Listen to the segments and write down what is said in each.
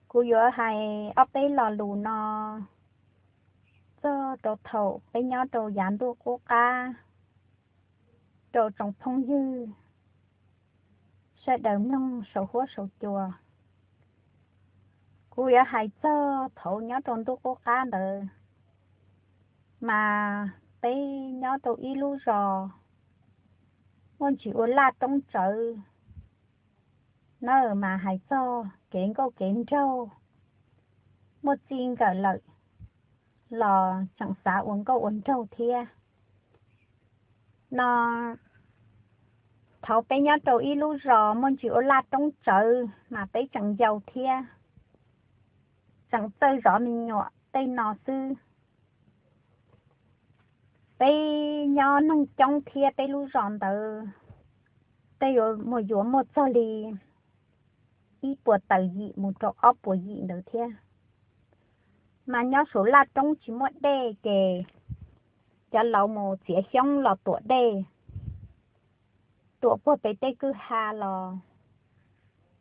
Kuv yuav hais ob peb lo lus no txog rau thaum peb nyob rau yav ntuj qub qab rau tsoom phooj ywg sawv daws mloog saum huab saum cua. Kuv yuav hais txog thaum nyob rau ntuj qub qab ntawd, mas peb nyob rau ib lub zos muaj ntsis ua laj roob tsawv na, mas hais txog kev nkauj kev nraug muaj txij nkawm lawm los tseem xav ua nkauj ua nraug thiab no. Thaum peb nyob rau ib lub zos muaj ntsis ua laj roob tsawv mas peb tseem yau thiab, tseem txawj zov me nyuam tej no xwb. Peb nyob neeg coob thiab, peb lub zos ntawd tej yuav muaj, yuav muaj txog li ib puas tawm yim mus rau ob puas yim ntawd thiab. Mas nyob saum laj roob tsis muaj dej ces cov laus mus txiav xyoob los tuam dej, tuam puag pem tej kwj ha los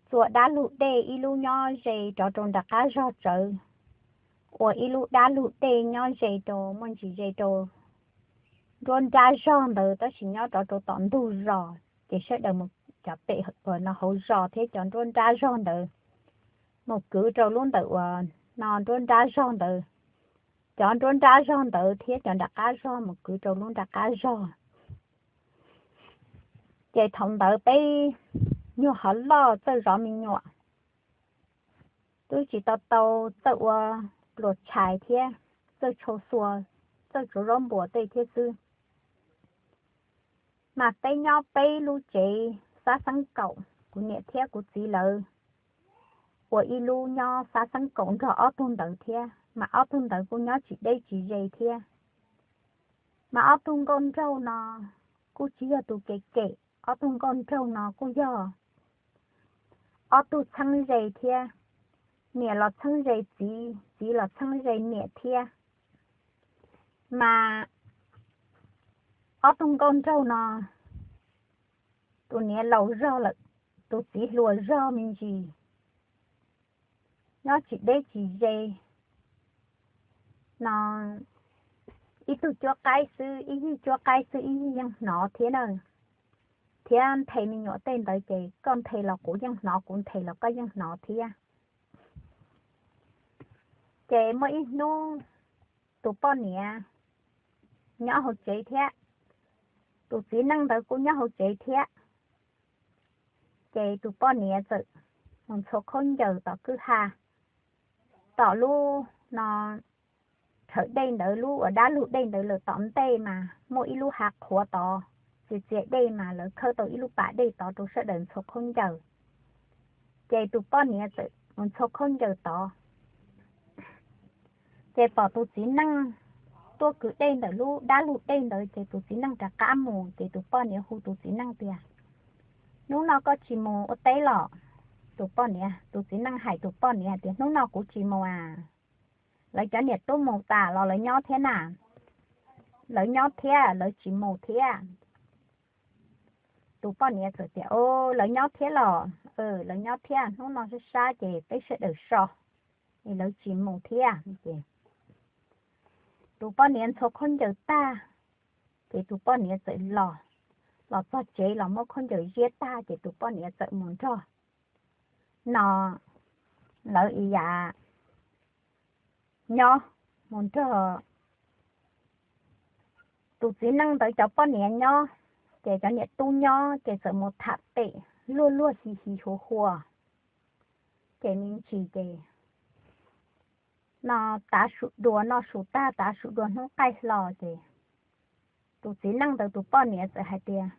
txua dab lug dej, ib lub nyob ze rov rau nram qab zog tsawv, ua ib lub dab lug dej nyob ze rau, muaj ntsis ze rau nruab nrab zog ntawd, tab sis nyob rov rau tom ntug zos ces sawv daws mus cov pem no hauv zos thiab cov nruab nrab zog ntawd mus kwv rau lub ntawm uas no nruab nrab zog ntawd, cov nruab nrab zog ntawd thiab cov nram qab zog mus kwv rau lub nram qab zog. Ces thaum ntawd peb nyuag hov loj txawj zov me nyuam, twb tsis tau tau txawj ua pluas tshais thiab txawj tshau xua, txawj tsuav zaub npuas tej thiab xwb. Mas peb nyob peb lub tsev xab xeeb kaum, kuv niam thiab kuv txiv lawv ua ib lub nyob xab xeeb kaum nrog ob tug ntawd thiab, mas ob tug ntawd kuj nyob tsis deb tsis ze thiab. Mas ob tug nkauj nraug no kuj tsis yog tus kem kem, ob tug nkauj nraug no kuj yog ob tug txheeb ze thiab, niam los txheeb ze txiv, txiv los txheeb ze niam thiab. Mas ob tug nkauj nraug no, tus niam laus zog lawm, tus txiv hluas zog me ntsis, nyob tsis deb tsis ze no, ib tug cuab qaib xwb, ib yig cuab qaib xwb, ib yig yeej hnov thiab na. Thiab nthe me nyuam tej ntawd ces koj nthe los kuv yeej hnov, kuv nthe los koj yeej hnov thiab. Ces muaj ib hnub tus poj niam nyob hauv tsev thiab, tus txiv neej ntawd kuj nyob hauv tsev thiab. Ces tus poj niam txawm mus ntxhua khaub ncaws tom kwj ha, tom lub no, tshawm dej ntawd, lub uas dab lug dej ntawd lawm tom ntej mas muaj ib lub hav qhuav tod, txias txias dej mas lawv khawb tau ib lub pas dej tod rau sawv daws ntxhua khaub ncaws. Ces tus poj niam txawm mus ntxhua khaub ncaws tod, ces pom tus txiv neej tuaj kwv dej ntawm lub dab lug dej ntawd, ces tus txiv neej rov qab mus, ces tus poj niam hu tus txiv neej tias, hnub no koj tsis mus ua teb los? Tus poj niam, tus txiv neej hais tus poj niam tias, hnub no kuv tsis mus a, lawv cov niam tub mus tas los lawv nyob thiab na, lawv nyob thiab lawv tsis mus thiab. Tus poj niam txawm tias, lawv nyob thiab los? Lawv nyob thiab, hnub no sab sab ces peb sawv daws so, es lawv tsis mus thiab. Tus poj niam ntxhua khaub ncaws tag, ces tus poj niam txawm los, los txog tsev los muab khaub ncaws ziab tag, ces tus poj niam txawm mus nrog no lawv ib yam nyob, mus nrog tus txiv neej ntawd cov poj niam nyob, ces cov niam tub nyob ces txawm mus tham pem luag luag hi hi huv hua. Ces me ntsis ces no tav su dua, noj su tag tav su dua hnub qaij hlo ces tus txiv neej ntawd tus poj niam txawm hais tias,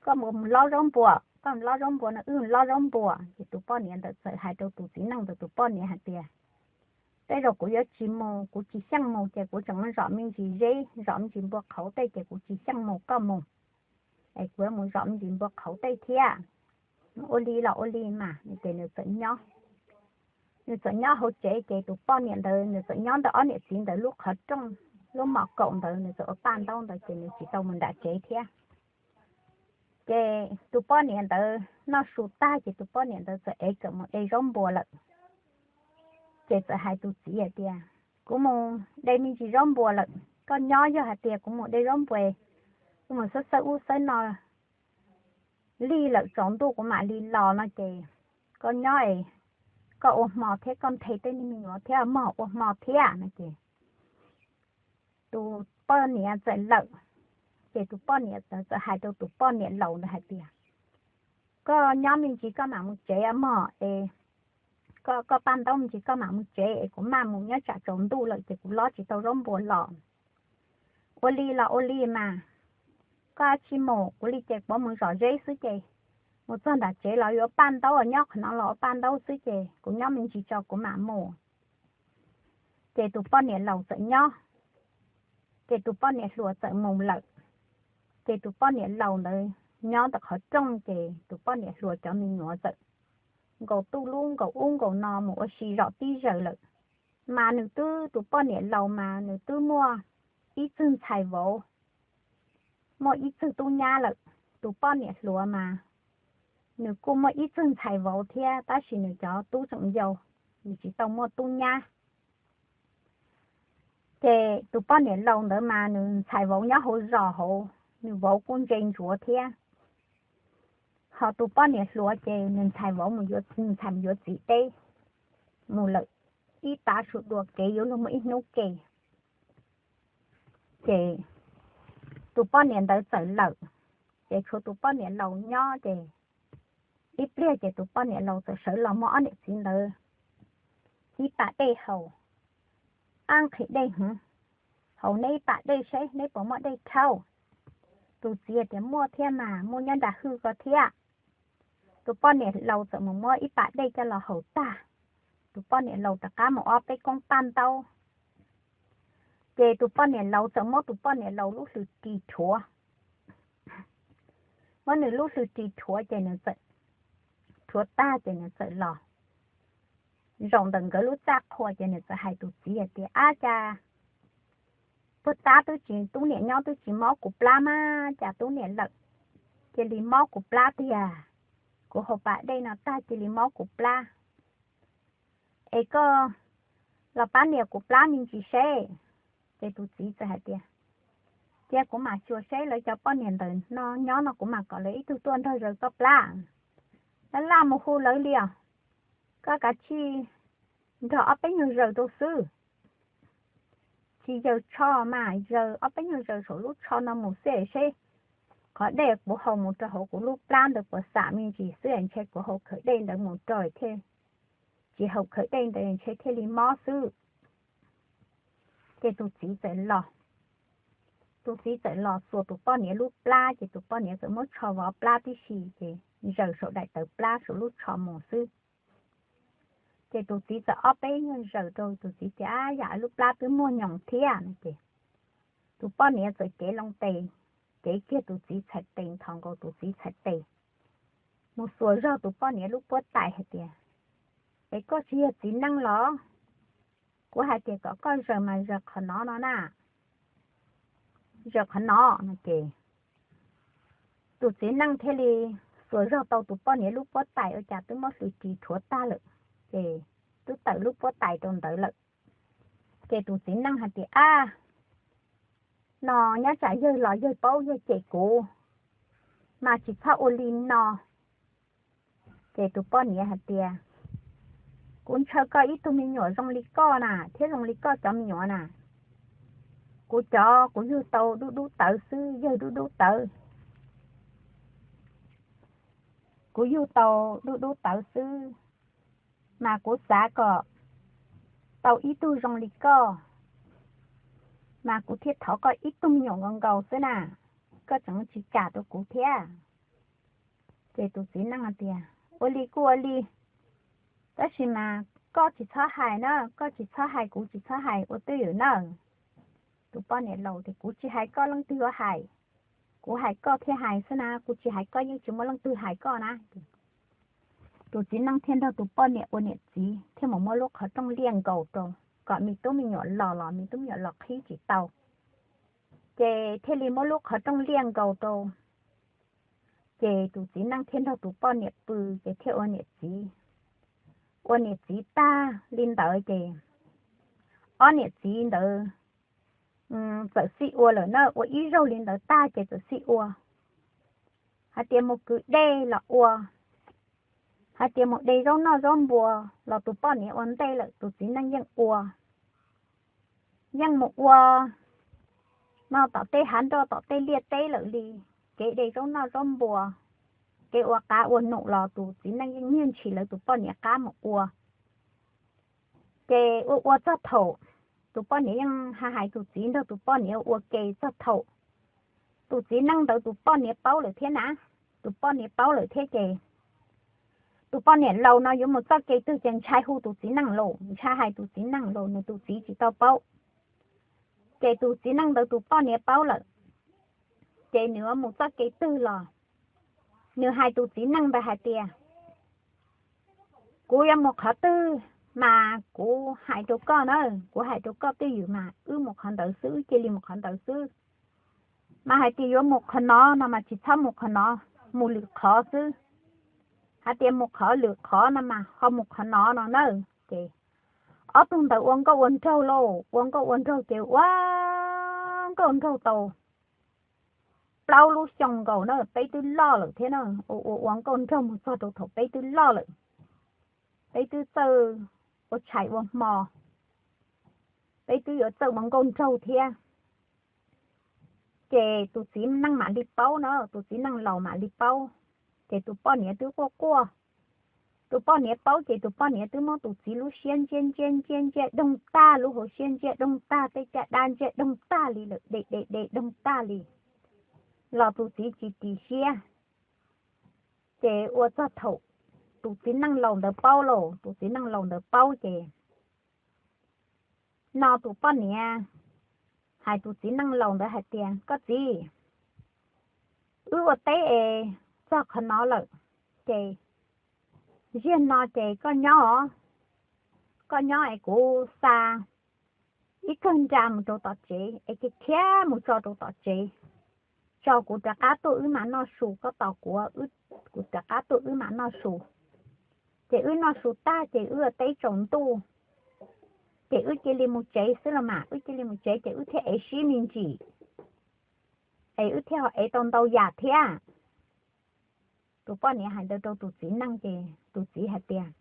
koj mus lob zaub npuas, koj mus lob zaub npuas no, wb mus lob zaub npuas. Ces tus poj niam ntawd txawm hais rau tus txiv neej ntawd tus poj niam hais tias, tej zaum kuv yuav tsis mus, kuv tsis xyeej mus, ces kuv tseem mus zom me ntsis zeb, zom me ntsis npua qhauv tej, ces kuv tsis xyeej mus, koj mus, es kuv yuav mus zom me ntsis npua qhauv tej thiab. Ua li los ua li mas, ces nws txawm nyob, nws txawm nyob hauv tsev, ces tus poj niam ntawd nws txawm nyob ntawm ob niam txiv ntawd lub qhov rooj, lub mom kaum ntawd, nws txawm ua paj ntaub ntawd, ces nws tsis tau mus nram tsev thiab. Ces tus poj niam ntawd noj su tag ces tus poj niam ntawd txawm ev kawm mus de zaub npua lawm. Ces txawm hais tus txiv hais tias, kuv mus de me ntsis zaub npua lawm, koj nyob, yog hais tias kuv mus de zaub npua, kuv mus xawb xawb ub xawb no lig lawm tsaus ntuj kuv mam li los no ces koj nyob es koj ua hmo thiab koj nthe tej me nyuam thiab mog, ua hmo thiab no ces tus poj niam txawm lawm. Ces tus poj niam txawm hais rau tus poj niam laus ntawd hais tias, koj nyob me ntsis koj mam mus tsev mog es, koj paj ntaub me ntsis koj mam mus tsev es kuv maj mus nyob tsam tsaus ntuj lawm ces kuv lob tsis tau zaub npua los. Ua li los ua li mas, koj tsis mus kuv li ces kuv mus zom zeb xwb ces, mus txog nram tsev los yuav paj ntaub, nyob qhov no los ua paj ntaub xwb ces kuv nyob me ntsis tso kuv mam mus. Ces tus poj niam laus txawm nyob, ces tus poj niam hluas txawm mus lawm. Ces tus poj niam laus ntawd nyob ntawm qhov rooj ces tus poj niam hluas cov me nyuam txawm nkaus tuj lub nkaus ub nkaus no mus ua si zom tib zaws lawm. Mas nws twb, tus poj niam laus mas nws twb muaj ib txwg ntxhais vauv, muaj ib txwg tub nyab lawm. Tus poj niam hluas mas nws kuj muaj ib txwg ntxhais vauv thiab tab sis nws cov tub tseem yau, nws tsis tau muaj tub nyab. Ces tus poj niam laus ntawd mas nws ntxhais vauv nyob hauv zos hauv, nws vauv kuj ntse ntsuav thiab. Ho tus poj niam hluas ces nws ntxhais vauv mus yuav, ntxhais mus yuav txiv deb mus lawm, ib tav su dua kev yuav luag muaj ib hnub ke. Ces tus poj niam ntawd txawm lawm, ces tshuav tus poj niam laus nyob ces ib pliag ces tus poj niam laus txawm sawv los muab ob niam txiv ntawd ib pas dej haus. Ab, nqhis dej hwv, haus neb ib pas dej seb neb puas muaj dej rhaub. Tus txiv tias muaj thiab mas, muaj nyob nram hwj ko thiab. Tus poj niam laus txawm mus muab ib pas dej coj los haus tag, tus poj niam laus rov qab mus ob peb koob paj ntaub. Ces tus poj niam laus txawm muab tus poj niam laus lub hlwv ris rhuav. Muab nws lub hlwv ris rhuav ces nws txawm, rhuav tag ces nws txawm los zaum ntawm nkawd lub txaj qhua ces nws txawm hais tus txiv hais tias, ab, cas puag ta twb tsis, tub niam nyob twb tsis mob kuv plab mas cas tub niam lawm cia li mob kuv plab tiag. Kuv haus pas dej no tag cia li mob kuv plab. Es koj los pab nias kuv plab me ntsis seb. Ces tus txiv txawm hais tias, cia kuv mam xyuas seb lawv cov poj niam ntawm no nyob no kuv mam kom lawv ib tug tuaj nrog zaws koj plab. Laj laj mus hu lawv li os. Koj kav tsij nrog ob peb nyuag zaws rau xwb. Tsis yaws tsho mas zaws ob peb nyuag zaws saum lub tsho no mus xwb seb qhov dej kuv haus mus rau hauv kuv lub plab ntawd puas xam me ntsis xwb, ntshe kuv haus khawv dej ntawd mus rau thiaj, tsis haus khawv dej ntawd ntshe thiaj li mob xwb. Ces tus txiv txawm los, tus txiv txawm los xuas tus poj niam lub plab ces tus poj niam txawm muab tsho vov plab tib si ces zaws saum daim tawv plab saum lub tsho mus xwb. Ces tus txiv txawm ob peb nyuag zaws rau tus txiv tias, ab, yam lub plab twb muag nyoos thiab no ces tus poj niam txawm cev loo tes, cev kiag tus txiv txhais tes, nthos nkaus tus txiv txhais tes, mus xuas zog tus poj niam lub puab tais hais tias, es koj tsis yog txiv neej los? Kuv hais tias kom koj zaws mas zaws qhov no no na, zaws qhov no no ces tus txiv neej thiaj li xuas zog tau tus poj niam lub puab tais ua cas twb muab hlwv ris rhuav tag lawm, ces twb tawm lub puab tais rau ntawd lawm. Ces tus txiv neej hais tias, ab, no nyob tsam yawg los yawg paub yawg cem kuv, mas tsis txhob ua li no. Ces tus poj niam hais tias, kuv ntshaw koj ib tug me nyuam zoo li koj na thiab zoo li koj cov me nyuam na, kuv cov kuv yug tau dub dub tawv xwb, yawg dub dub tawv. Kuv yug tau dub dub tawv xwb, mas kuv xav kom tau ib tug zoo li koj, mas kuv thiaj thov koj ib tug me nyuam nkaus nkaus xwb na, koj tseem tsis kam rau kuv thiab. Ces tus txiv neej hais tias, ua li kuj ua li, tab sis mas koj tsis txhob hais na, koj tsis txhob hais, kuv tsis txhob hais ua twj ywm na. Tus poj niam laus tias, kuv tsis hais koj leej twg yuav hais, kuv hais koj thiaj hais xwb na, kuv tsis hais koj yeej tsis muaj leej twg hais koj na. Tus txiv neej thiaj nrog tus poj niam ua niam txiv thiaj mus muab lub qhov rooj liaj nkaus rau, kom me tub me nyuam los los me tub me nyuam los qhib tsis tau. Ces thiaj li muab lub qhov rooj liaj nkaus rau. Ces tus txiv neej thiaj nrog tus poj niam pw, ces thiaj ua niam txiv. ua niam txiv tag li ntawd ces ob niam txiv ntawd txawm sib ua lawm na, ua ib zaug li ntawd tag ces txawm sib ua hais tias mus kwv dej los ua, hais tias mus de zaub noj zaub npua los tus poj niam ua ntej lawm, tus txiv neej yeej ua, yeej mus ua no tom tej hav nroj tom tej liaj teb lawm li, kev de zaub noj zaub npua, kev ua qav ua num los tus txiv neej yeej nyiag ntshis lawv tus poj niam qab mus ua. Ces ua ua txog thaum tus poj niam yeej hais hais tus txiv nrog tus poj niam ua ke txog thaum tus txiv neej ntawd tus poj niam paub lawm thiab na, tus poj niam paub lawm thiab ces tus poj niam laus no yuav mus txoj kev twg ces ntshai hu tus txiv neej laus, ntshai hais tus txiv neej laus, nws tus txiv tsis tau paub. Ces tus txiv neej ntawd tus poj niam paub lawm, ces nws yuav mus txoj kev twg los nws hais tus txiv neej ntawd hais tias, kuv yuav mus qhov twg mas kuv hais rau koj na, kuv hais rau koj twj ywm mas wb mus qhov ntawd xwb, wb cia li mus qhov ntawd xwb. Mas hais tias yuav mus qhov no no mas tsis txhob mus qhov no, mus lwm qhov xwb. Hais tias mus qhov lwm qhov no mas ho mus qhov no no na. Ces ob tug ntawd ua nkauj ua nraug lauj, ua nkauj ua nraug ces ua nkauj nraug tau plaub lub xyoo nkaus na, peb twb loj lawm thiab na, ua ua nkauj nraug mus txog rau thaum peb twb loj lawm, peb twb txawj ua tshais ua hmo, peb twb yuav txawj ua nkauj nraug thiab. Ces tus txiv neej mam li paub no, tus txiv neej laus mam li paub. Ces tus poj niam twb quaj quaj, tus poj niam paub ces tus poj niam twb muab tus txiv lub siab ntsia ntsia ntsia ntsia doog tag, lub hauv siab ntsia doog tag, tej caj dab ntsia doog tag li lawm, de de de doog tag li los tus txiv tsis ris siab. Ces ua txog thaum tus txiv neej laus ntawd paub lauj, tus txiv neej laus ntawd paub ces no tus poj niam hais tus txiv neej laus ntawd hais tias, koj txiv, wb ua teb es txog qhov no lawm, ces ziag no ces koj nyob os, koj nyob es kuv xa ib kawg nra mus rau tom tsev es khiav khiav mus tso rau tom tsev, tso kuv rov qab tuaj wb mam noj su, koj tos kuv, kuv rov qab tuaj wb mam noj su. Ces wb noj su tag ces wb ua teb tsaus ntuj, ces wb cia li mus tsev xwb los mas, wb cia li mus tsev ces wb thiaj ev sib me ntsis, es wb thiaj ho ev tau ntau yam thiab. Tus poj niam hais ntawd rau tus txiv neej ces tus txiv hais tias,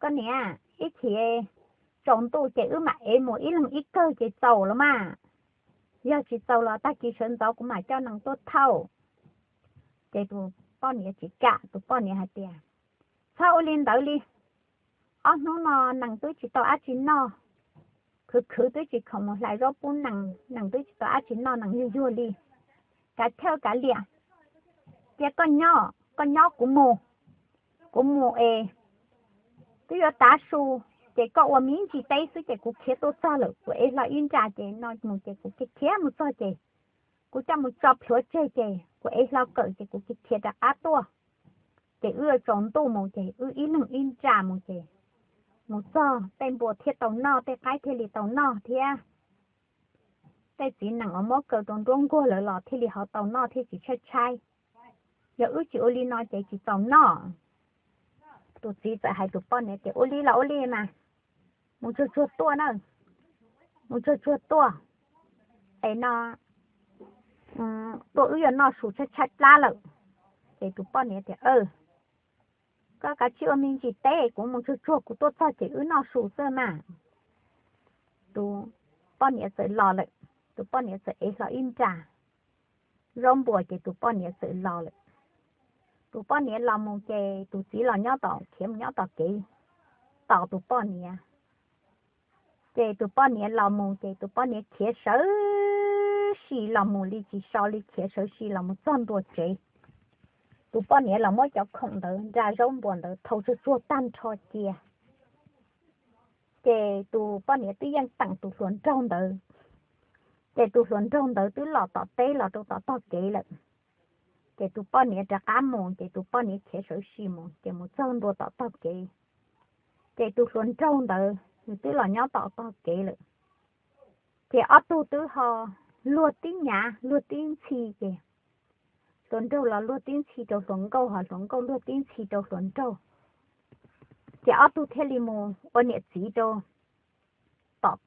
koj niam, ib chim tsaus ntuj ces wb mam ev mus ib leeg ib kawg ces txaus los mas, yog tsis txaus los tag kis sawv ntxov kuv mam coj nees tuaj thauj. Ces tus poj niam tsis kam, tus poj niam hais tias, txhob ua li ntawd li, ob hnub no nees twb tsis tau dab tsi noj, khwv khwv twb tsis khoom mus hlais zaub pub nees, nees twb tsis tau dab tsi noj, nees yuag yuag li, kav chawj kav liam, cia koj nyob, koj nyob kuv mus, kuv mus es twb yuav tav su, ces koj ua me ntsis teb xwb ces kuv khiav tuaj txog lawm, kuv ev hlo ib nra ces no mus ces kuv khiav khiav mus txog ces kuv coj mus tso plhuav tseg ces kuv ev hlo kawm ces kuv khiav khiav rov qab tuaj. Ces wb tsaus ntuj mus ces wb ib leeg ib nra mus ces mus txog tej npua thiaj tau noj, tej qaib thiaj li tau noj thiab. Tej txiv nees uas muab kaw rau nruab nkuag lawm los thiaj li ho tau noj thiaj tsis tshaib tshaib. Yog wb tsis ua li no ces tsis txaus noj. Tus txiv txawm hais tus poj niam tias, ua li los ua li mas, mus tsuag tsuag tuaj na, mus tsuag tsuag tuaj, es no tuaj wb yuav noj su tshaib tshaib plab lawm. Ces tus poj niam tias, koj kav tsij ua me ntsis teb, kuv mus tsuag tsuag kuv tuaj txog ces wb noj su xwb mas. Tus poj niam txawm los lawm, tus poj niam txawm ev hlo ib nra zaub npua ces tus poj niam txawm los lawm. Tus poj niam los mus ces tus txiv los nyob tom, khiav mus nyob tom kev tos tus poj niam. Ces tus poj niam los mus ces tus poj niam khiav sawv si los mus li tsis so li, khiav sawv si los mus txog ntua tsev. Tus poj niam los muab cov khoom ntawd, nra zaub npua ntawd thau tsuag tsuag tag nrho cia. Ces tus poj niam twb yeej teem tus hluas nraug ntawd, ces tus hluas nraug ntawd twb los tom teb los rau tom tog kev lawm. Ces tus poj niam rov qab mus, ces tus poj niam khiav sawv si mus ces mus txog ntua tom tog kev. Ces tus hluas nraug ntawd nws twb los nyob tom tog kev lawm. Ces ob tug twb ho luag tib nyav luag tib ntxhi ces hluas nraug los luag tib ntxhi rau hluas nkauj, ho hluas nkauj luag tib ntxhi rau hluas nraug. Ces ob tug thiaj li mus ua niam txiv rau tom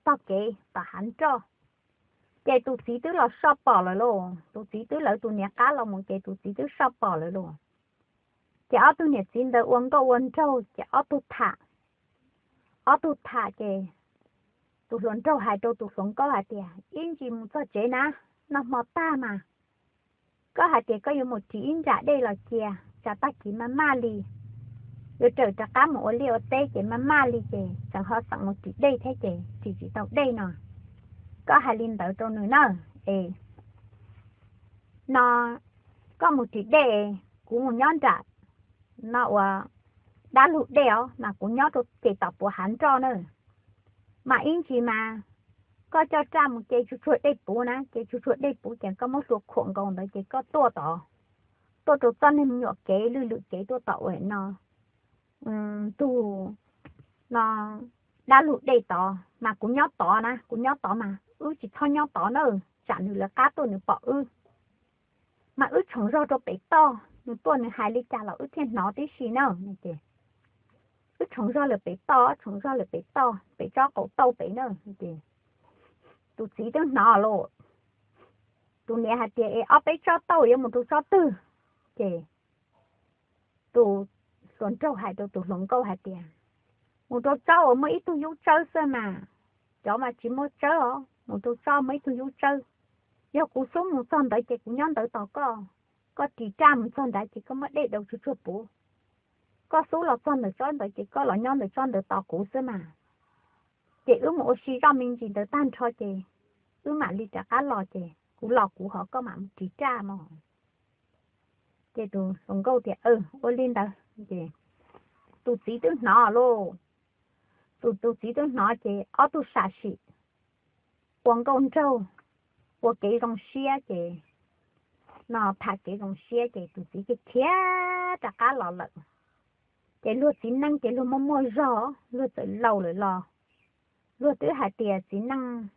tog kev tom hav nroj. Ces tus txiv twb los soj pom lawm lauj, tus txiv twb lawv tus niam qab los mus ces tus txiv twb soj pom lawm lauj. Ces ob tug niam txiv ntawd ua nkauj ua nraug ces ob tug tham, ob tug tham ces tus hluas nraug hais rau tus hluas nkauj hais tias, ib ntsis mus txog tsev na, noj hmo tag mas koj hais tias koj yuav mus ris ib nram dej los cia, tsam tag kis maj maj li, yuav rawm rov qab mus ua liaj ua teb ces maj maj li ces tseem ho xeem mus ris dej thiab ces ris tsis tau dej no. Koj hais li ntawd rau nws na, es no koj mus ris dej, kuv mus nyob nram no ua dab lug dej os, mas kuv nyob rau ces tom puav hav nroj na. Mas ib ntsis mas koj coj raj mus ce tsuag tsuag dej puv na, ce tsuag tsuag dej puv ces koj muab hlua khuam nkaus ntawd ces koj tuaj tod, tuaj rau txoj neeg me nyuam kev lwj lwm kev tuaj tom uas no ntug no dab lug dej tod, mas kuv nyob tod na, kuv nyob tod mas wb tsis txhob nyob tod na, tsam nws lawv qab tuaj nws pom wb. Mas wb tshoov zog rau pem toj, nws tuaj nws hais li cas los wb thiaj hnov tib si na. Wb tshoov zog lawm pem toj, tshoov zog lawm pem toj, pem tsob qaum tauj pem na. Tus txiv twb hnov los, tus niam hais tias es ob peb tsob tauj yuav mus rau tsob twg? Ces tus hluas nraug hais rau tus hluas nkauj hais tias, mus rau tsob uas muaj ib tug yub tsawb xwb mas, cov mas tsis muaj tsawb os, mus rau tsob muaj ib tug yub tsawb. Yog kuv xub mus txog ntawd ces kuv nyob ntawd tos koj, koj ris raj mus txog nrad ces koj muab dej daus tsuag tsuag puv, koj xub los txog ntawm tsob ntawd ces koj los nyob ntawm tsob ntawd tos kuv xwb mas. Ces wb mus ua si zoj me ntsis ntawd tag nrho ces wb mam li rov qab los ces kuv los kuv hos koj mam mus ris raj mog. Ces tus hluas nkauj tias, ua li ntawd. Ces tus txiv twb hnov lauj, tus, tus txiv twb hnov ces ob tug sam sim ua nkauj nraug, ua kev zoo siab ces no tham kev zoo siab ces tus txiv khiav khiav rov qab los lawm. Ces luag txiv neej ces luag muaj muaj zog, luag txawm laus lawm los luag twb hais tias txiv neej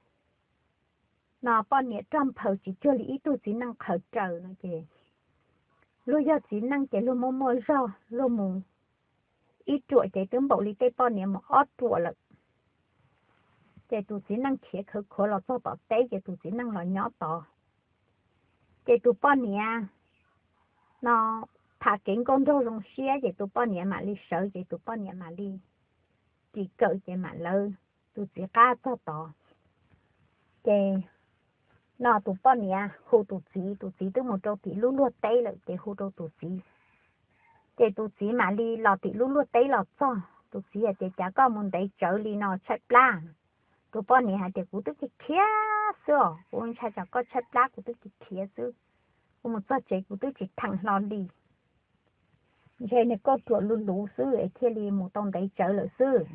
no poj niam rog nphaws tsis cuag li ib tug txiv neej qhawv raws no ces luag yog txiv neej ces luag muaj muaj zog, luag mus ib ruam ces twb npaum li tej poj niam mus ob ruam lawm. Ces tus txiv neej khiav khawv khuav los txog tom teb ces tus txiv neej los nyob tod. Ces tus poj niam no tham kev nkauj nraug zoo siab ces tus poj niam mam li sawv ces tus poj niam mam li ris kawm ces mam lawv tus txiv qab txog tod. Ces no tus poj niam hu tus txiv, tus txiv twb mus rau tim lub luag teb lawm ces hu rau tus txiv. Ces tus txiv mam li los tim lub luag teb los txog, tus txiv hais tias cas koj mus ntev tsawv li no tshaib plab? Tus poj niam hais tias kuv twb khiav khiav xwb os, kuv ntshai tsam koj tshaib plab kuv twb khiav khiav xwb. Kuv mus txog tsev kuv twb tsis theem hlo li. Ntshe nws kauj ruam luv luv xwb es thiaj li mus tau ntev tsawv lawm xwb.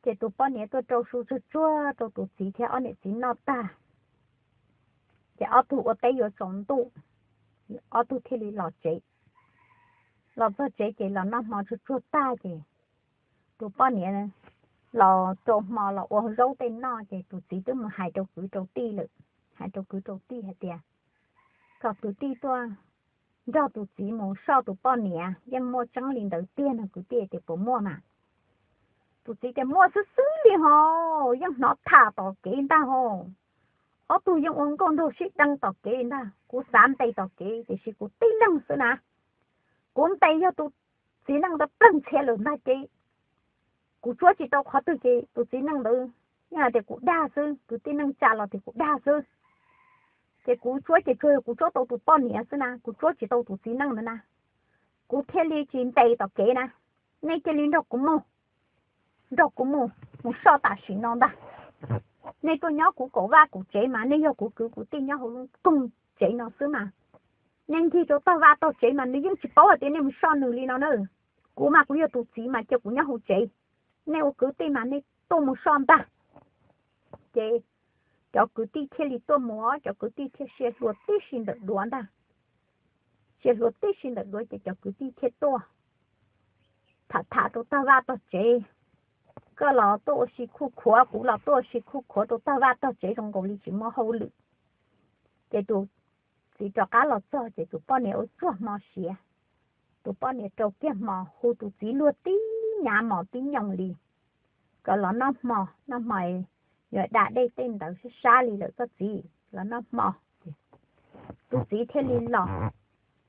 Ces tus poj niam tuaj rau su tsuag tsuag rau tus txiv thiab ob niam txiv noj tag, ces ob tug ua teb yuav tsaus ntuj, ob tug thiaj li los tsev. Los txog tsev ces los noj hmo tsuag tsuag tag ces tus poj niam los rau hmo los ua zaub tej noj ces tus txiv twb mus hais rau kwv rau tij lawm, hais rau kwv rau tij hais tias kom kwv tij tuaj nrog tus txiv mus soj tus poj niam, yeej muaj tseeb li ntawd tiag no. Kwv tij tias puas muaj mas? Tus txiv tias muaj xwb xwb li ho, yeej hnov tham tom kev ntag ho. Ob tug yeej ua nkauj nraug sib deev tom kev ntag, kuv xav ntes tom kev tiam sis kuv tib leeg xwb na. Kuv ntes yog tus txiv neej ntawd pleeg txhia lawm ntag ces kuv tsuab tsis tau qhov twg ces tus txiv neej ntawd yeej hais tias kuv dag xwb, kwv tij neej tsa los tias kuv dag xwb. Ces kuv tsuab ces tsuas yog kuv tsuab tau tus poj niam xwb na, kuv tsuab tsis tau tus txiv neej ntawd na. Kuv thiaj li tsis ntes tom kev na, nej cia li nrog kuv mus, nrog kuv mus, mus soj tam sim no ntag. Nej tuaj nyob kuv kaum vaj kuv tsev mas nej yog kuv kwv kuv tij nyob hauv lub koog tsev no xwb mas. Nej ncig rau tog vaj tog tsev mas nws yeej tsis paub hais tias nej mus soj nws li no na. Kuv mas kuv yog tus txiv mas cia kuv nyob hauv tsev, nej ua kwv tij mas nej tuaj mus soj ntag. Ces cov kwv tij thiaj li tuaj mus, cov kwv tij thiaj sia hlua tib si ntawm duav ntag. Sia hlua tib si ntawm duav ces cov kwv tij thiaj tuaj tham tham rau tog vaj tog tsev. Koj los tuaj ua si khuj khuav, kuv los tuaj ua si khuj khuav rau tog vaj tog tsev zoo nkaus li tsis muaj hauj lwm. Ces tus txiv rov qab los txog ces tus poj niam ua tsuag hmo siav. tus poj niam rau kiag hmo hu tus txiv luag tib nyav mos tib nyoos li, kom los noj hmo, noj hmo yuav da dej tej ntawd sab sab li lawm koj txiv, los noj hmo. Tus txiv thiaj li los,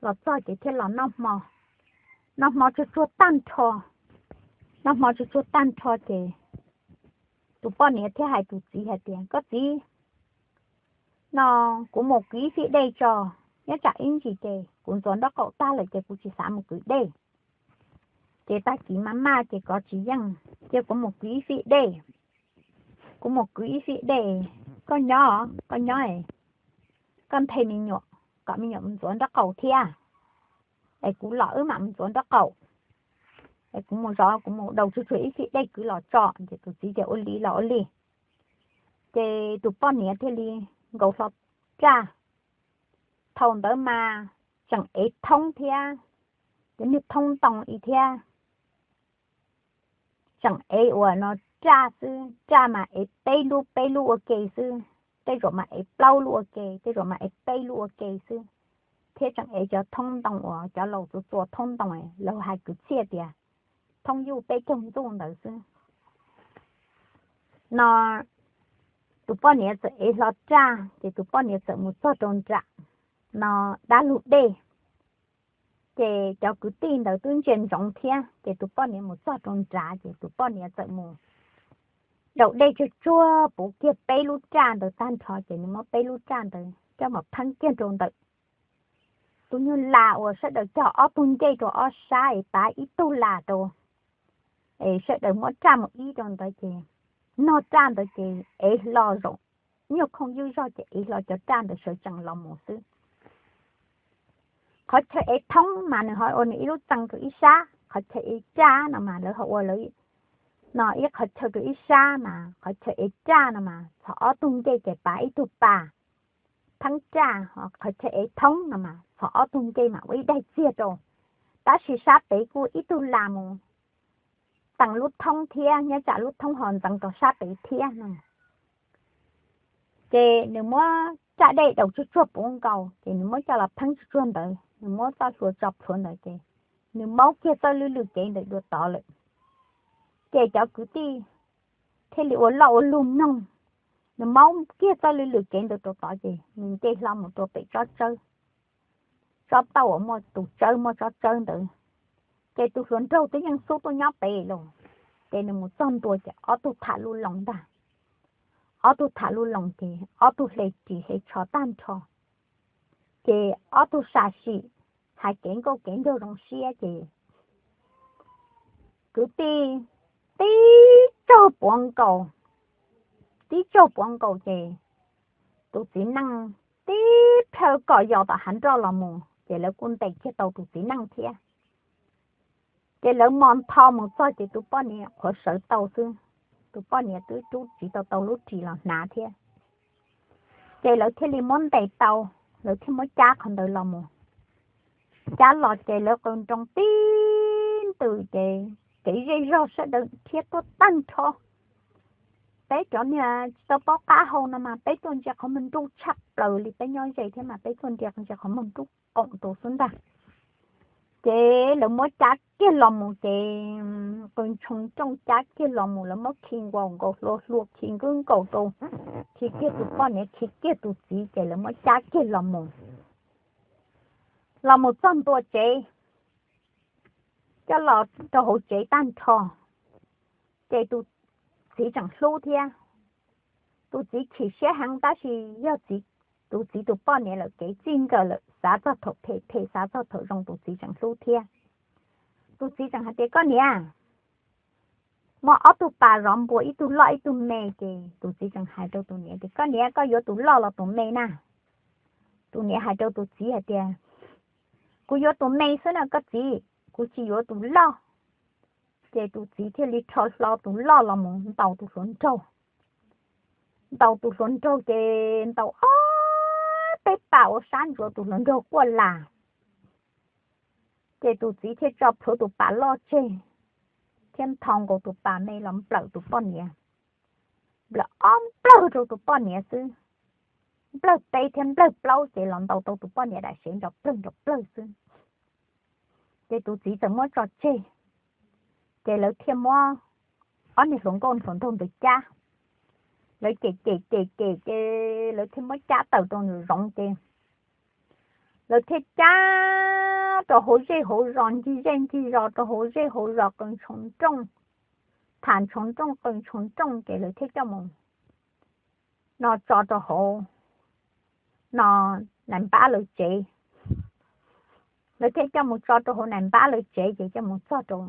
los txog ces thiaj los noj hmo. Noj hmo tsuag tsuag tag nrho, noj hmo tsuag tsuag tag nrho ces tus poj niam thiaj hais tus txiv hais tias, koj txiv, no kuv mus kwv ib fij dej tso, nyob tsam ib ntsis ces kuv ntxuav nraub qaum tag lawm ces kuv tsis xav mus kwv dej. Ces tag kis maj maj ces kov tsis yeej, cia kuv mus kwv ib fij dej. Kuv mus kwv ib fij dej, koj nyob, koj nyob, koj nthe me nyuam kom me nyuam mus ntxuav nraub qaum thiab, es kuv los wb mam mus ntxuav nraub qaum. Es kuv mus zov, kuv mus daus tsuag tsuag ib fij dej kwv los tso. Ces tus txiv tias ua li los ua li. Ces tus poj niam thiaj li nkaus hlo raj. Thaum ntawd mas tseem ev thoob thiab, cov niag thoob ntoo ib thiab. Tseem ev uas no raj xwb, raj mas ev peb lub peb lub ua ke xwb, tej zaum mas ev plaub lub ua ke, tej zaum mas ev peb lub ua ke xwb, thiab tseem ev cov thoob ntoo uas cov laus txua txua thoob ntoo, lawv hais kwv txhiaj tias thoob yuj peb caug ntxuj ntawd xwb. No tus poj niam txawm ev hlo raj ces tus poj niam txawm mus txog rau nram no dab lug dej. Ces cov kwv tij ntawd twb ntsia ntsoov thiab, ces tus poj niam mus txog rau nrad ces tus poj niam txawm mus daus dej tsuag tsuag puv kiag peb lub raj ntawd tag nrho ces nws muab peb lub raj ntawd coj mus pheeb kiag rau ntawm tus nyuag las uas sawv daws cog ob tug ncej rau ob sab es pav ib tug las rau, es sawv daws muab raj mus ib rau ntawd ces, no raj ntawd ces ev hlo zaum nyuag khooj ywj zog ces ev hlo cov raj ntawd sawv tsees los mus xwb. Qhov chaw ev thoob mas nws ho ua nws ib lub txee rau ib sab, qhov chaw ev raj no mas lawv ho ua lawv no ib qhov chaw rau ib sab mas qhov chaw ev raj no mas txhos ob tug ncej ces pav ib tug pas pheeb raj, qhov chaw ev thoob no mas txhos ob tug ncej mas ua ib daig txiag rau. Tab sis sab pem kuj ib tug las mus teem lub thoob thiab nyob tsam lub thoob ho ntxeev rau sab pem thiab no. Ces nws muab raj dej daus tsuag tsuag puv nkaus ces nws muab coj los pheeb tsuag tsuag ntawd, nws muab txoj hlua tso plhuav ntawd ces nws maub kiag txoj lwj lwm kev ntawd dua tod lawm. Ces cov kwv tij thiaj li ua loj ua lug mloog, nws maub kiag txoj lwj lwm kev ntawd rau tod ces nws nce hlo mus rau pem tsob tsawb, tsob tauj uas muaj tus tsawb muaj tsob tsawb ntawd. Ces tus hluas nraug twb yeej xub tuaj nyob pem los, ces nws mus txog ntua ces ob tug tham lub loos ntag. Ob tug tham lub loos ces ob tug hle ris hle tsho tag nrho, ces ob tug sam sim hais kev nkauj kev nraug zoo siab ces kwv tij tib tsaug puav nkaus, tib tsaug puav nkaus ces tus txiv neej tib plhaw kom yos tom hav nroj los mus ces lawv kuj ntes kiag tau tus txiv neej thiab. Ces lawv mos ntho mus txog ces tus poj niam qhuav sawv tau xwb, tus poj niam twb rub tsis tau tau lub ris los hnav thiab. Ces lawv thiaj li muab ntes tau, lawv thiaj muab cab qhov ntawd los mus. Cab los ces lawv qw nroo tib ntws ces kev zej zog sawv daws dhia tuaj tag nrho. Peb cov niag tsis tau paub qab hau no mas peb tuaj ntsia qhov muag nruj tshaj plaws li, peb nyob ze thiab mas peb tuaj ntsia ntsia qhov muag nruj qoom rau xwb ntag. Ces lawv muab cab kiag los mus ces qw ntshoo rooj cab kiag los mus, lawv muab khi nkaus nkaus hlua hlua khi nkaus nkaus rau, khi kiag tus poj niam khi kiag tus txiv ces lawv muab cab kiag los mus. Los mus txog ntua tsev, coj los rau hauv tsev tag nrho, ces tus txiv tseem hlub thiab. Tus txiv chim siab heev tab sis yog tus txiv tus poj niam lawm kev txij nkawm lawm, xav txog thaum phem phem xav txog thaum zoo tus txiv tseem hlub thiab. Tus txiv tseem hais tias koj niam, muaj ob tug pas zov npua, ib tug loj ib tug me, ces tus txiv tseem hais rau tus niam tias koj niam, koj yuav tus loj los tus me na? Tus niam hais rau tus txiv hais tias kuv yuav tus me xwb na koj txiv, kuv tsis yuav tus loj. Ces tus txiv thiaj li rho hlo tus loj los mus ntaus tus hluas nraug. Ntaus tus hluas nraug ces ntaus ob peb pas ua sab ntsuav tus hluas nraug quaj las. Ces tus txiv thiaj tso plhuav tus pas loj tseg thiab nthos nkaus tus pas me los nplawm tus poj niam. Nplawm ob nplawg rau tus poj niam xwb, nplawg peb thiab nplawg plaub ces los ntaus tau tus poj niam daim sev nrov plawg nrov plawg xwb. Ces tus txiv txawm muab tso tseg, ces lawv thiaj muab ob niag hluas nkauj hluas nraug ntawd cab. Lawv cem cem cem cem ces lawv thiaj muab cab tawm rau nram zoov ces lawv thiaj cab rau hauv zej hauv zos, ncig zej ncig zos, rau hauv zej hauv zos, qw ntshoo nrooj, tham ntshoo nrooj, qw ntshoo nrooj ces lawv thiaj coj mus no tso rau hauv no nais npab lawv tsev. Lawv thiaj coj mus tso rau hauv nais npab lawv tsev ces coj mus txog rau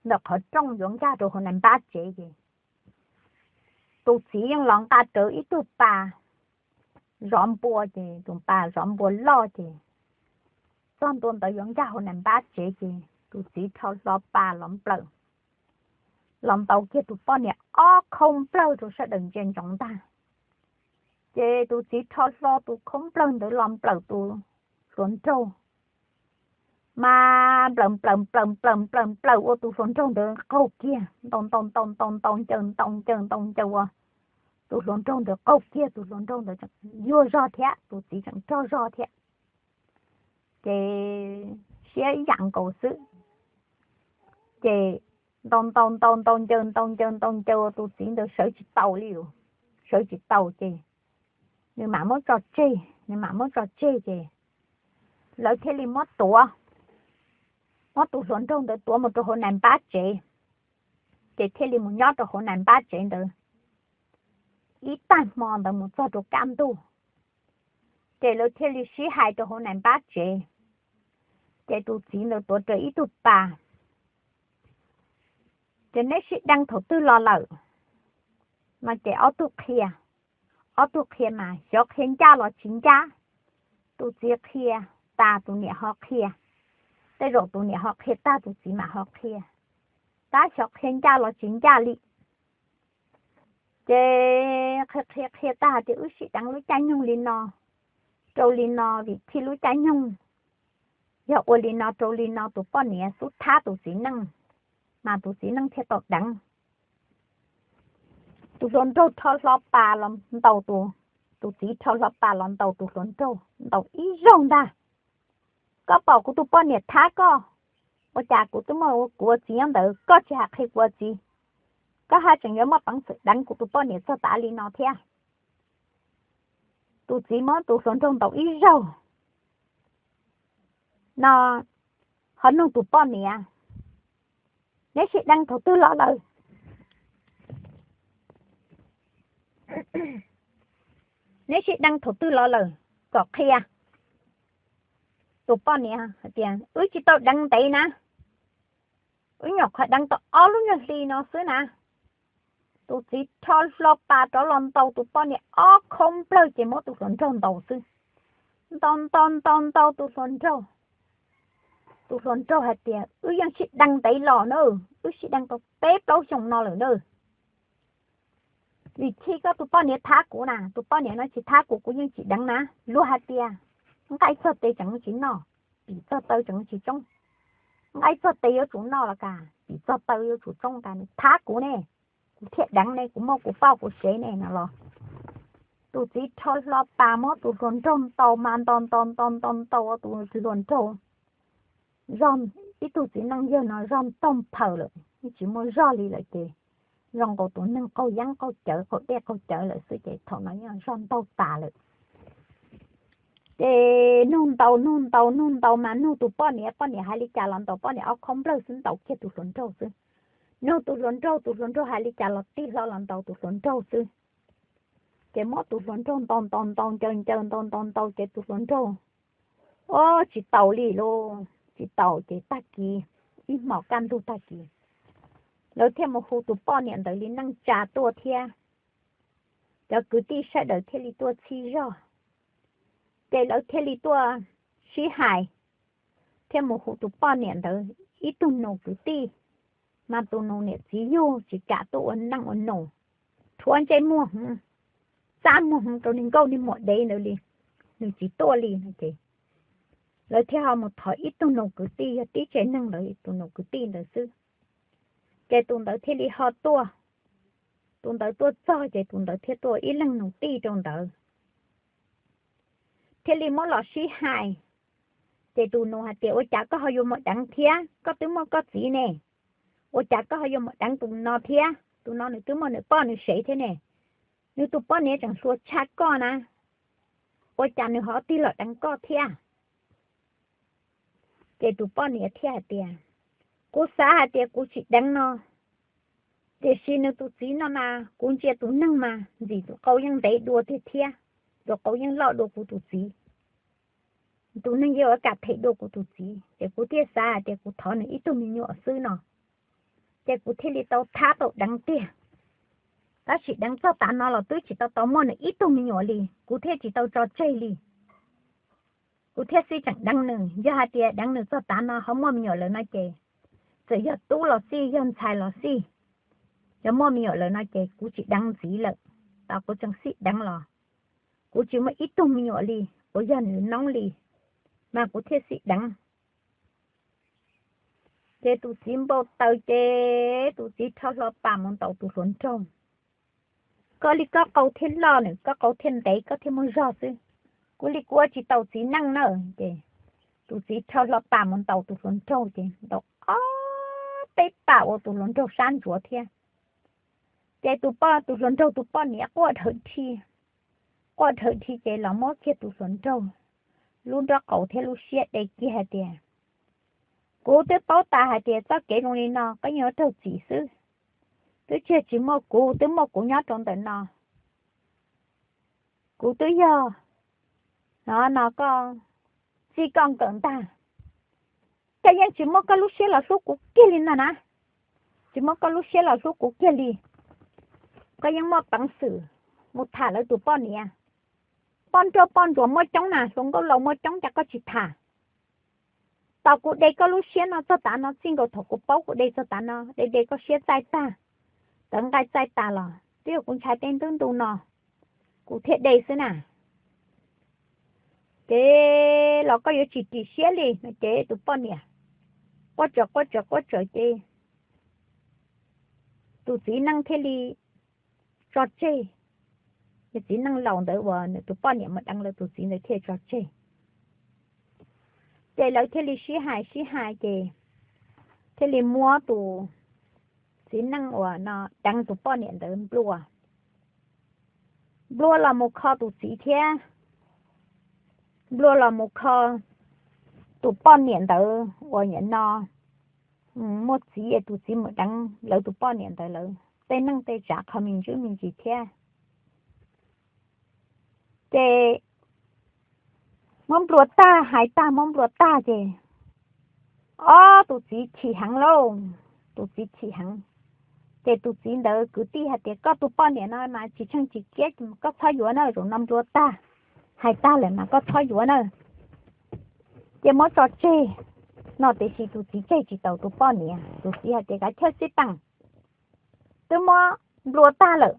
ntawm qhov rooj yuav nkag rau hauv nais npab tsev ces tus txiv yeej los nqa rawv ib tug pas zov npua ces tus pas zov npua loj ces txog ntua ntawd yuav nkag hauv nais npab tsev ces tus txiv rho hlo pas los nplawm, los ntaus kiag tus poj niam ob khaub nplawg rau sawv daws ntsia ntsoov ntag. Ces tus txiv rho hlo tus khaub nplawg ntawd los nplawm tus hluas nraug, mas nplawm nplawm nplawm nplawm nplawm nplawm ua tus hluas nraug ntawd qaug kiag, ntaus ntaus ntaus ntaus ntaus ncaws ntaus ncaws ntaus ncaws ua tus hluas nraug ntawd qaug kiag, tus hluas nraug ntawd tseem yuag zog thiab, tus txiv tseem rog zog thiab. Ces siab ib yam nkaus xwb. Ces ntaus ntaus ntaus ntaus ncaws ntaus ncaws ntaus ncaws ua tus txiv ntawd sawv tsis taus li, sawv tsis taus ces nws mam muab tso tseg, nws mam muab tso tseg ces lawv thiaj li muab tuav, muab tus hluas nraug ntawd tuav mus rau hauv nais npab tsev, ces thiaj li mus nyob rau hauv nais npab tsev ntawd ib tag hmo ntawd mus txog rau kaj ntug. Ces lawv thiaj li sib hais rau hauv nais npab tsev, ces tus txiv ntawd tuav rawv ib tug pas, ces neb sib deev thaum twg los lawm no ces ob tug qhia, ob tug qhia mas xyov qhia ncaj los tsis ncaj. Tus txiv qhia tas tus niam ho qhia, tej zaum tus niam ho qhia tag tus txiv mam ho qhia, tab xyov qhia ncaj los tsis ncaj li. Ces qhia qhia qhia tag hais tias wb sib deev lub caij nyoog li no rau li no, vim txij lub caij nyoog yog ua li no rau li no tus poj niam xub thab tus txiv neej, mas tus txiv neej thiaj tau deev. Tus hluas nraug rho hlo pas los ntaus tus, tus txiv rho hlo pas los ntaus tus hluas nraug, ntaus ib zaug ntag. Koj pom kuv tus poj niam thab koj, ua cas kuv twb muaj kuv ua txiv nyob ntawd koj tsis hais qhia kuv ua txiv, koj haj tseem yuav muaj peev xwm deev kuv tus poj niam txog tav li no thiab. Tus txiv muab tus hluas nraug ntaus ib zaug no, ho nug tus poj niam, neb sib deev thaum twg los lawm? Neb sib deev thaum twg los lawm kom qhia. Tus poj niam hais tias wb tsis tau deev ntev na, wb nyuam qhuav deev tau ob lub nyuag hli no xwb na. Tus txiv rho hlo pas rov los ntaus tus poj niam ob khaub nplawg ces muab tus hluas nraug ntaus xwb. Ntaus ntaus ntaus ntaus tus hluas nraug. Tus hluas nraug hais tias wb yeej sib deev ntev los na, wb sib deev tau peb plaub xyoo no lawm na. Vim txij koj tus poj niam thab kuv na, tus poj niam no tsis thab kuv kuv yeej tsis deev na. Luag hais tias nqaij txog tes tseem tsis noj, pim txog taw tseem tsis tsoob. Nqaij txog tes yuav tsum noj los kas pim txog taw yuav tsum tsoob, tas nws thab kuv ne, kuv thiaj deev ne, kuv muaj kuv poj kuv sev ne no los. Tus txiv rho hlo pas muab tus hluas nraug ntaus mas ntaus ntaus ntaus ntaus ntaus ua tus hluas nraug zog, ib tug txiv neej yawg no zog ntaug phaws lawm, tsis muaj zog li lawm ces zoo nkaus tus neeg qaug yeeb qaug cawv qaug dej qaug cawv lawm xwb ces thaum no yeej zog ntaug tas lawm. Ces nug ntaus nug ntaus nug ntaus mas nug tus poj niam, poj niam hais li cas los ntaus poj niam ob khob nplawg xwb, ntaus kiag tus hluas nraug xwb. Nug tus hluas nraug, tus hluas nraug hais li cas los tig hlo los ntaus tus hluas nraug xwb. Ces muab tus hluas nraug ntaus ntaus ntaus ncaws ncaws ntaus ntaus ntaus ces tus hluas nraug, o, tsis taus li lauj, tsis taus ces tag kis, ib hmos kaj ntug tag kis, lawv thiaj mus hu tus poj niam ntawd li neej tsa tuaj thiab. Cov kwv tij sawv daws thiaj li tuaj txhij zog, ces lawv thiaj li tuaj sib hais, thiaj mus hu tus poj niam ntawd ib tug nus kwv tij, mas tus nus niam txiv yug tsis kam tuaj ua neej ua nus, rhuav ntsej muag heev, txaj muag heev rau niag nkauj niag muam dev ntawd li, nws tsis tuaj li no ces lawv thiaj ho mus thov ib tug nus kwv tij yog tib tsev neeg lawv tus nus kwv tij ntawd xwb. Ces tus ntawd thiaj li ho tuaj, tus ntawd tuaj txog ces tus ntawd thiaj tuaj ib leeg nus tij rau ntawd, thiaj li muab los sib hais. Ces tus nus hais tias, ua cas koj ho yuav mus deev thiab, koj twb muaj koj txiv ne, ua cas koj ho yuav mus deev tus no thiab? Tus no nws twb muaj nws poj nws sev thiab ne, nws tus poj niam tseem hluas tshaj koj na, ua cas nws ho tig los deev koj thiab? Ces tus poj niam thiaj hais tias, kuv xav hais tias kuv tsis deev no, tiam sis nws tus txiv no mas kuv ntsia tus neeg mas ntxim tus qau yeej ntev dua tiag thiab, tus qau yeej loj dua kuv tus txiv, tus neeg yeej ua kam them dua kuv tus txiv, ces kuv thiaj xav hais tias kuv thov nws ib tug me nyuam xwb no, ces kuv thiaj li tau thab tau deev tiag. Tab sis deev txog tav no los twb tsis tau tau muaj nws ib tug me nyuam li, kuv thiaj tsis tau tso tseg li. Kuv thiaj xij tseem deev nws, yog hais tias deev nws txog tav no ho muaj me nyuam lawm no ces, txawm yog tub los xij, yog ntxhais los xij, yog muaj me nyuam lawm no ces kuv tsis deev ntxiv lawm. Tos kuv tseem xij deev los kuv tsis muaj ib tug me nyuam li, uas yog nws noob li, mas kuv thiaj xij deev. Ces tus txiv npau taws ces tus txiv rho hlo pas mus ntaus tus hluas nraug. Koj li koj qau thiaj loj nws, koj qau thiaj ntev, koj thiaj muaj zog xwb. Kuv li kuv ua tsis tau txiv neej na. Ces tus txiv rho hlo pas mus ntaus tus hluas nraug ces ntaus ob peb pas ua tus hluas nraug sab ntsuav thiab. Ces tus poj, tus hluas nraug tus poj niam quaj dhawv dhi, quaj dhawv dhi ces los muab kiag tus hluas nraug lub nrob qaum thiab lub siab de kiag hais tias, kuv twb paub tas hais tias txoj kev zoo li no koj yeej yuav raug txim xwb. Twb tsis, tsis muaj kuv, twb muaj kuv nyob rau ntawm no. Kuv twb yog no, no koj txij koj nkawm ntag. Koj yeej tsis muab koj lub siab los hlub kuv kiag li ntag na. Tsis muab koj lub siab los hlub kuv kiag li. Koj yeej muaj peev xwm mus tham lawv tus poj niam. Poj nrauj poj ntsuam muaj coob na, hluas nkauj laus muaj coob, cas koj tsis tham? Tos kuv de koj lub siab no txog tav no, txij nkaus thaum kuv paub kuv de txog tav no, de de koj siab txaij tag, tawv nqaij txaij tas los twb yog kuv ntshai tej ntu ntu no, kuv thiaj de xwb na. Ces los koj yuav tsis ris siab li no ces tus poj niam quaj tsawv quaj tsawv quaj tsawv ces tus txiv neej thiaj li tso tseg. Ces txiv neej laus ntawd uas nws tus poj niam mus deev lawv tus txiv ntawd thiaj tso tseg. Ces lawv thiaj li sib hais sib hais ces thiaj li muab tus txiv neej uas no deev tus poj niam ntawd nplua, nplua los mus kho tus txiv thiab, nplua los mus kho tus poj niam ntawd uas nim no muaj txiv es tus txiv mus deev lawv tus poj niam ntawd lawv tej neej tej tsav qhov me ntsis me ntsis thiab. Ces muab nplua tag, hais tag muab nplua tag ces ob tus txiv chim heev lauj, tus txiv chim heev. Ces tus txiv ntawd kwv tij hais tias, koj tus poj niam no mas tsis tsheej tsis kiab, koj txhob yuav na, zaum no nplua tag, hais tag lawm mas koj txhob yuav na. Ces muab tso tseg no tiam sis tus txiv tseg tsis taus tus poj niam, tus txiv hais tias, kav chawj xib peem, twb muab nplua tag lawm,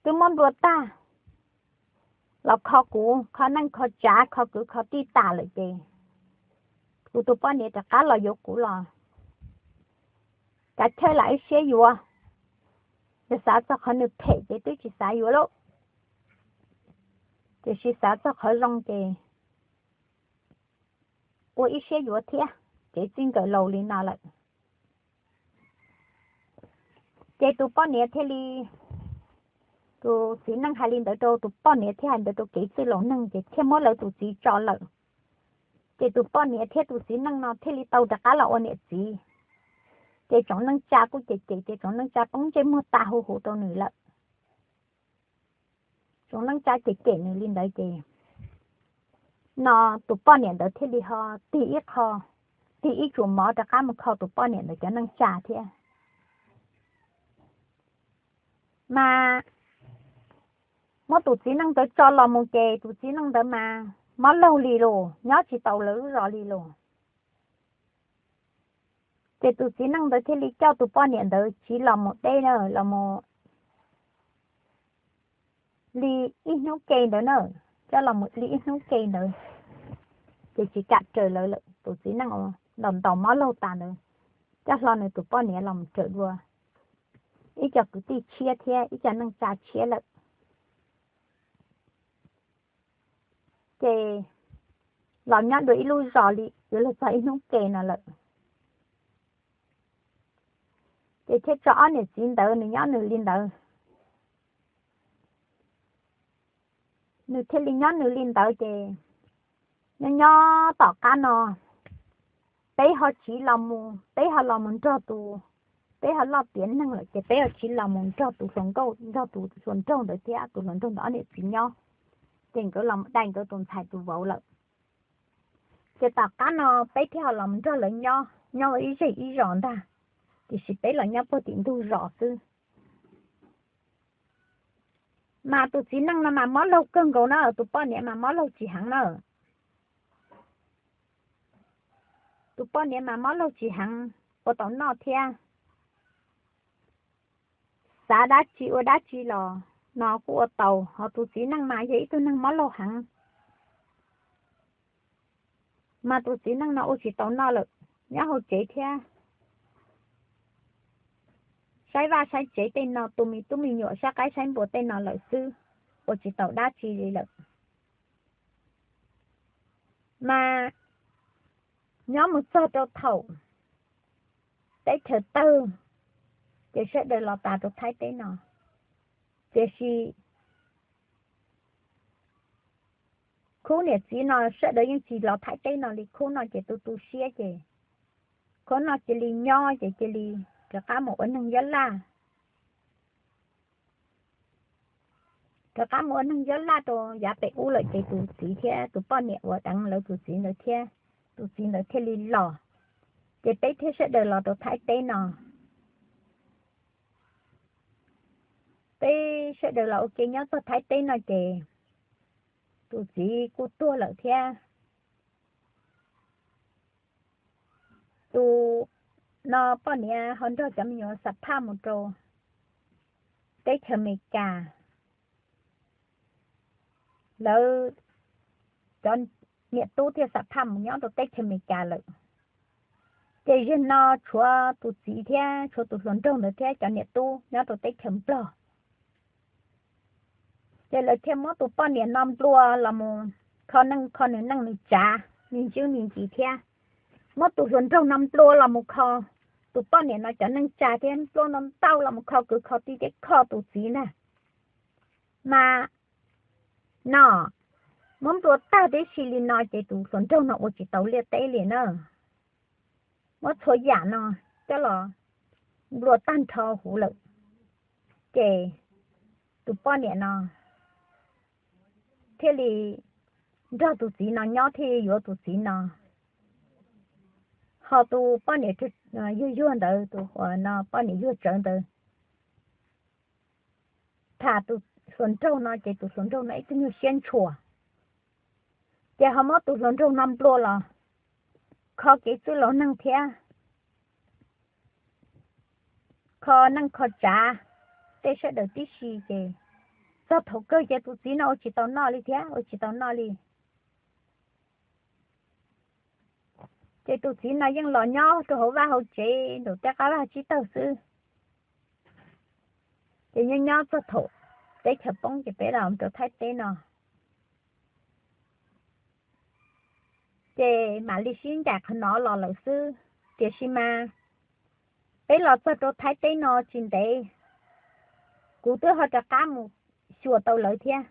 twb muab nplua tag los kho kuv, kho neej kho tsav, kho kwv kho tij tas lawm ces kuv tus poj niam rov qab los yuav kuv los kav chawj lam ib siab yuav. Yog xav txog qhov nws phem ces twb tsis xav yuav lauj, tiam sis xav txog qhov zoo ces ua ib siab yuav thiab. Ces txij nkawm laus li no lawm. Ces tus poj niam thiaj li, tus txiv neej hais li ntawd rau tus poj niam thiab hais ntawd rau kev txwj laus neeg ces thiaj muab lawv tus txiv tso lawm. Ces tus poj niam thiab tus txiv neej no thiaj li tau rov qab los ua niam txiv. Ces tsoom neej tsa kuj cem cem ces tsoom neej tsa poob ntsej muag tas hu hu rau nws lawm. Tsoom neej tsa cem cem nws li ntawd ces no tus poj niam ntawd thiaj li ho tig ib qho, tig ib tsuas mov rov qab mus kho tus poj niam ntawd cov neej tsa thiab. Mas muab tus txiv neej ntawd tso los mus ces tus txiv neej ntawd mas mob laug li los nyob tsis tau lawv lub zos li los. Ces tus txiv neej ntawd thiaj li coj tus poj niam ntawd tsiv los mus deb na, los mus li ib hnub ke ntawd na, coj los mus li ib hnub ke ntawd ces tsis kam raws lawv lawm. Tus txiv neej ntaus ntaus mob laug tas ntawd coj hlo nws tus poj niam los mus raws dua ib co kwv tij tshiab thiab ib co neej tsa tshiab lawm. Ces los nyob dua ib lub zos li yuav luag txog ib hnub ke no lawm. Ces thiaj tso ob niam txiv ntawd nws nyob nws li ntawd. Nws thiaj li nyob nws li ntawd ces nyob nyob tom qab no peb ho tsiv los mus, peb ho los mus nrog tus, peb ho loj tiav neeg lawm ces peb ho tsiv los mus nrog tus hluas nkauj, nrog tus hluas nraug ntawd thiab tus hluas nraug ntawd ob niam txiv nyob. Ces nkawd los dai nkawd tus ntxhais tus vauv lawm. Ces tom qab no peb thiaj ho los nrog lawv nyob, nyob ua ib zej ib zos ntag, tiam sis peb los nyob puag tim ntug zos xwb. Mas tus txiv neej no mas mob laug kawg nkaus na, tus poj niam mas mob laug tsis heev na. Tus poj niam mas mob laug tsis heev, ua tau noj thiab, xav dab tsi ua dab tsi los no kuj ua tau, ho tus txiv neej mas yog ib tug neeg mob laug heev. Mas tus txiv neej no ua tsis tau noj lawm, nyob hauv tsev thiab saib vaj saib tsev tej no, tu me tub me nyuam saib qaib saib npua tej no lawm xwb, ua tsis tau dab tsi li lawm. Mas nyob mus txog rau thaum teb chaws tawg, ces sawv daws los tas rau Thaib teb no. Tiam sis khub niam txiv no sawv daws yeej tsis los Thaib teb no li, khub no ces tu tu siab ces khub no cia li nyob ces cia li rov qab mus ua neeg Yob Laj. Rov qab mus ua neeg Yob Laj rau yav pem ub lawm ces tus txiv thiab tus poj niam uas deev lawv tus txiv ntawd thiab, tus txiv ntawd thiaj li los, ces peb thiaj sawv daws los rau Thaib teb no. Peb sawv daws los ua ke nyob txog Thaib teb no ces tus txiv kuj tuag lawm thiab. Tus no poj niam ho nrog cov me nyuam xa phaj mus rau teb chaws Amelikas. Lawv cov niam tub thiaj xa phaj mus nyob rau teb chaws Amelikas lawm. Ces zaum no tshuav tus txiv thiab tshuav tus hluas nraug ntawd thiab cov niam tub nyob rau teb chaws Nplog. Ces lawv thiaj muab tus poj niam no nplua los mus kho neej, kho nws neej nws tsav, nws ntswb nws ncig thiab. Muab tus hluas nraug no nplua los mus kho tus poj niam no cov neej tsa thiab, nplua ntau ntau los mus kho kwv kho tij thiab kho tus txiv ntag. Mas no muab nplua tag tib si li no ces tus hluas nraug no ua tsis tau liaj teb li na. Muab txhua yam no coj los nplua tag nrho huv lawm, ces tus poj niam no thiaj li nrog tus txiv no nyob, thiaj yuav tus txiv no. Ho tus poj niam yuag yuag ntawd, tus poj niam yuag tsawv ntawd, tham tus hluas nraug no ces tus hluas nraug no ib tug nyuag siab ntshua, ces ho muab tus hluas nraug no nplua los kho kev txwj laus neeg thiab kho neej kho tsav tej sawv daws tib si, ces txog thaum kawg ces tus txiv no ua tsis tau noj li thiab, ua tsis tau noj li. Ces tus txiv no yeej los nyob rau hauv vaj hauv tsev nraum tej qab vaj tsib taug xwb. Ces nyob nyob txog thaum teb chaws poob ces peb los rau Thaib teb no, ces mam li sib ncaim qhov no los lawm xwb. Tiam sis mas peb los txog rau Thaib teb no tsis ntev, kuv twb ho rov qab mus xyuas tau lawv thiab.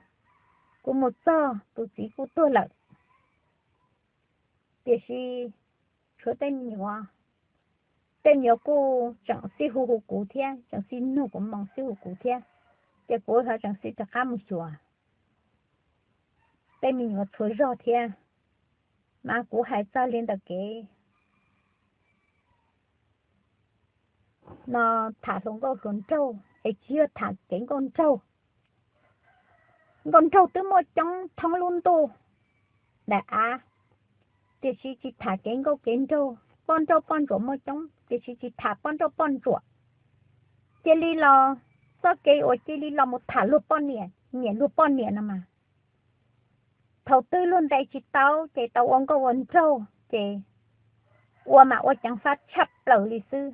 Kuv mus txog tus txiv kuj tuag lawm, tiam sis tshuav tej me nyuam, tej me nyuam kuj tseem xij hu hu kuv thiab, tseem xij nug kuv moo xij hu kuv thiab, ces kuv ho tseem xij rov qab mus xyuas tej me nyuam txhua zog thiab. Mas kuv hais txog li ntawm kev no tham hluas nkauj hluas nraug es tsis yog tham kev nkauj nraug. Nkauj nraug twb muaj coob thoob lub ntuj daim av, tiam sis tsis tham kev nkauj kev nraug. Poj nrauj poj ntsuam muaj coob tiam sis tsis tham poj nrauj poj ntsuam. Cia li los, txoj kev uas cia li los mus tham luag poj niam, nyiam luag poj niam no mas, thaum twg luag ntes tsis tau ces tau ua nkauj ua nraug ces ua mas ua ceev faj tshaj plaws li xwb,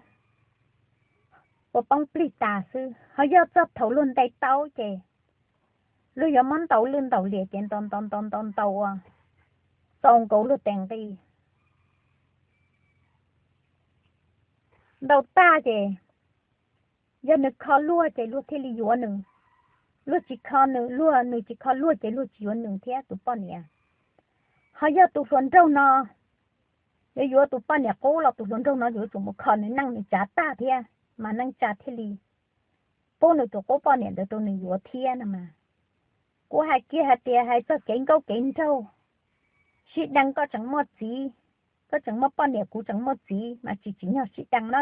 ua poob plig tas xwb. Ho yog txog thaum luag ntes tau ces luag yuav muab ntaus lwj ntaus liam ces ntaus ntaus ntaus ntaus ntaus ua txaus nkaus luag tes nqi. Ntaus tag ces yog nws kho luag ces luag thiaj li yuav nws, luag tsis kho nws, luag nws tsis kho luag ces luag tsis yuav nws thiab tus poj niam. Ho yog tus hluas nraug no yuav yuav tus poj niam qub los tus hluas nraug no yuav tsum mus kho nws neej nws tsav tag thiab mas neej tsa thiaj li pub nws tus qub poj niam ntawd rau nws yuav thiab no mas. Kuv hais kiag hais tias hais txog kev nkauj kev nraug, sib deev koj tseem muaj txiv, koj tseem muaj poj niam kuv tseem muaj txiv mas tsis tsim nyog sib deev na.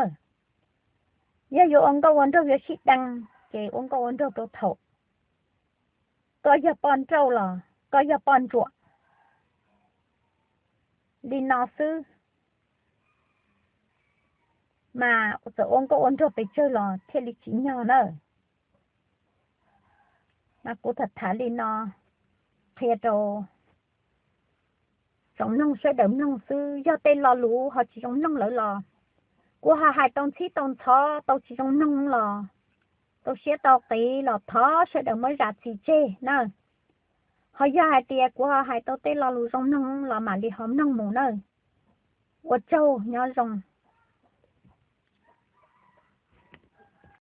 Yog yuav ua nkauj ua nraug yuav sib deev ces ua nkauj ua nraug rau thaum koj yog poj nrauj los koj yog poj ntsuam li no xwb, mas txawm ua nkauj ua nraug pes tsawg los thiaj li tsim nyog na. Mas kuv tham tham li no qhia rau tsoom mloog sawv daws mloog xwb, yog tej lo lus ho tsis zoo mloog lawm los kuv ho hais tau ntxhib tau ntxhov tau tsis zoo mloog los tau siab tau qiv los thov sawv daws muab zam txim tseg na. Ho yog hais tias kuv ho hais tau tej lo lus zoo mloog los mam li ho mloog mus na. Ua tsaug nyob zoo.